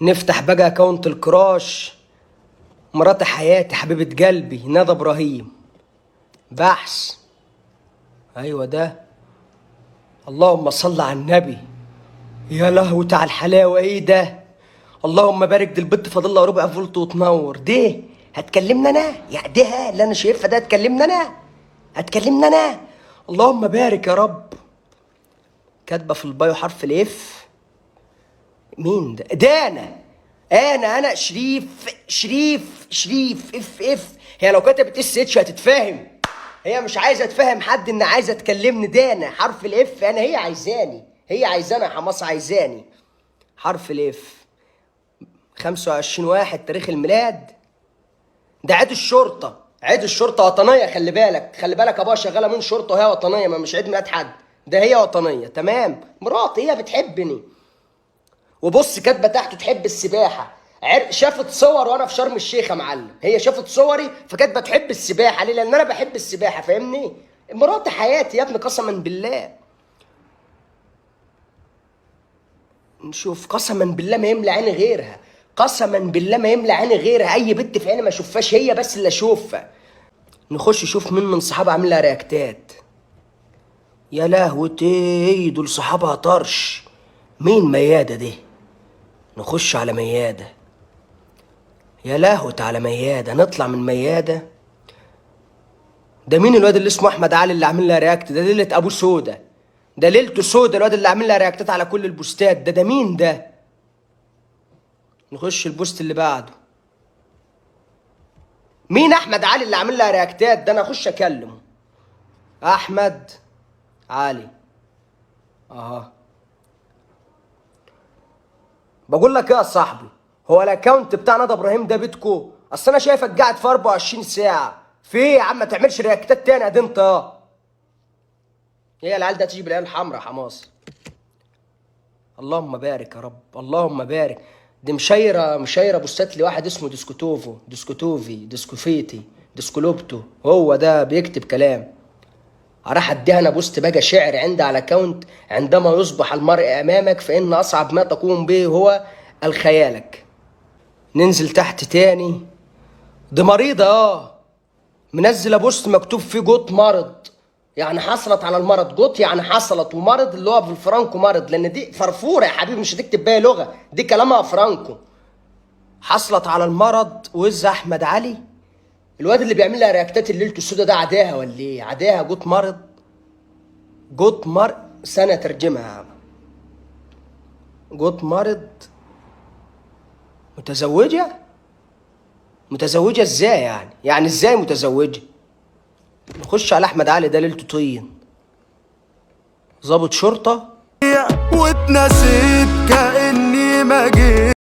نفتح بقى account ال crush. مرات حياتي، حبيبة قلبي، ندى ابراهيم. بحث. ايوه ده. اللهم صل على النبي. يا لهوي على الحلاوة، ايه ده؟ اللهم بارك. دي البت فاضل لها ربع فولت وتنور. دي هتكلمني انا؟ يا ده اللي انا شايفها ده هتكلمني انا؟ هتكلمني انا؟ اللهم بارك يا رب. كاتبه في ال bio حرف ال F. مين ده؟ ده انا انا شريف، شريف، شريف F F. هي لو كتبت S H هتتفهم. هي مش عايزه تفهم حد ان عايزه تكلمني. ده انا حرف ال F انا. هي عايزاني، هي عايزانا يا حماس، عايزاني. حرف ال F. 25/1 تاريخ الميلاد. ده عيد الشرطة، عيد الشرطة وطنية. خلي بالك، خلي بالك، ابوها شغالة من شرطه وهي وطنيه، ما مش عيد ميلاد حد، ده هي وطنية. تمام، مراتي هي بتحبني. وبص كاتبه تحته تحب السباحة. شافت صور وانا في شرم الشيخ يا معلم، هي شافت صوري فكاتبه تحب السباحة. ليه؟ لان انا بحب السباحة، فاهمني؟ مراتي حياتي يا ابني قسما بالله. نشوف قسما بالله ما يملى عيني غيرها، قسما بالله ما يملى عيني غيرها. اي بنت في عيني ما اشوفهاش، هي بس اللي اشوفها. نخش نشوف مين من صحابها عامل لها رياكتات. يا لهوتي، دول صحابها طرش. مين ميادة دي؟ نخش على ميادة. يا لهوت على ميادة. نطلع من ميادة. ده مين الواد اللي اسمه احمد علي اللي عامل لها react؟ ده ليلة ابوه سودا، ده ليلته سودا الواد اللي عامل لها رياكتات على كل البوستات ده. ده مين ده؟ نخش ال post اللي بعده. مين احمد علي اللي عامل لها رياكتات ده؟ انا اخش اكلمه. احمد علي اها. بقول لك ايه يا صاحبي، هو ال account بتاع ندى ابراهيم ده بيتكو؟ اصل انا شايفك قاعد في 24 ساعة. في ايه يا عم؟ ما تعملش رياكتات تاني ادي انت. ايه العيال ده تيجي بالعيال الحمراء حماس. اللهم بارك يا رب، اللهم بارك. دي مشيره بوستات لواحد اسمه ديسكوتوفو، ديسكوتوفي، ديسكوفيتي، ديسكولوبتو. هو ده بيكتب كلام. راح اديها انا post بقى شعر عندي على account. عندما يصبح المرء امامك فان اصعب ما تقوم به هو الخيالك. ننزل تحت تاني. دي مريضة، منزله post مكتوب فيه got مرض، يعني حصلت على المرض. got يعني حصلت، ومرض اللي هو بالفرانكو مرض، لان دي فرفوره يا حبيبي، مش هتكتب بيها لغة، دي كلامها فرانكو. حصلت على المرض. وز احمد علي الواد اللي بيعمل لها رياكتات الليلة السودا ده عداها ولا ايه؟ عداها. got مرض، got مرض، سنة ترجمها يا عم. got مرض. متزوجة؟ متزوجة ازاي يعني؟ يعني ازاي متزوجة؟ نخش على احمد علي ده ليلته طين، ظابط شرطة. واتنسيت كأني ما جيت.